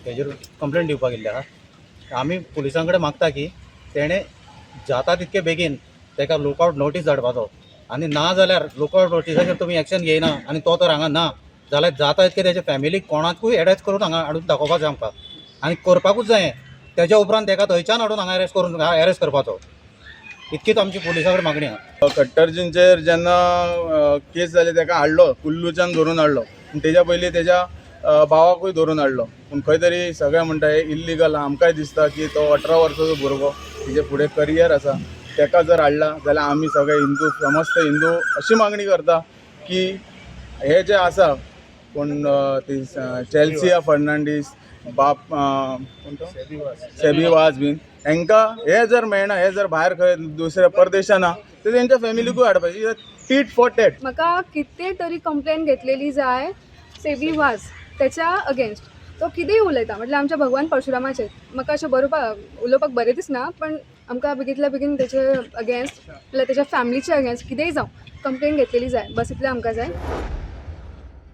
हेजेर कंप्लेन दिवपाक येयल्ले आहा. आमी पुलिसां कडेन मागता की तेणें जाता तितके बेगीन ताका लुकआवट नोटीस धाडपाचो आनी ना जाल्यार लुकआवट नोटिसाचेर तुमी एक्शन घेयना आनी तो तर हांगा ना जाल्यार जाता तितके तेच्या फॅमिलीक कोणाकूय एरेस्ट करून हांगा हाडून दाखोवपाक जाय आमकां आनी करपाकूच जाय. तेच्या उपरांत तेका थंयच्यान हाडून हांगा अरेस्ट करून एरेस्ट करपाचो, इतकीच आमची पुलिसां कडेन मागणी आहा. खट्टरजींचेर जेन्ना केस जाली, ताका हाडलो, कुल्लूच्यान धरून हाडलो. पूण तेज्या पयलीं तेज्या भावाकूय धरून हाडलो. पूण खंय तरी सगळे म्हणटा हे इल्लिगल. आमकांय दिसता की तो 18 वर्साचो भुरगो, तेजे फुडें करियर आसा. ताका जर हाडला जाल्यार आमी सगळे हिंदू, समस्त हिंदू अशी मागणी करता की हे जे आसा कोण ती चेल्सिया फर्नांडीस, बाप कोण तो सेबी वाज बीन, हेंकां हे जर मेळना, हे जर भायर खंय दुसऱ्या परदेशान आहा, ते तेंच्या फॅमिलीकूय हाडपाची, टीट फॉर टॅट. म्हाका कितें तरी कंप्लेन घेतलेली जाय सेबी वाज त्याच्या अगेन्स्ट. तो कितेंय उलयता, म्हटल्यार आमच्या भगवान परशुरामाचेर. म्हाका अशें बरोवपाक उलोवपाक बरें दिसना, पण आमकां बेगितल्या बेगीन तेचे अगेन्स्ट, म्हटल्यार तेच्या फॅमिलीच्या अगेन्स्ट कितेंय जावं, कंप्लेन घेतलेली जाय. बस इतलें आमकां जाय.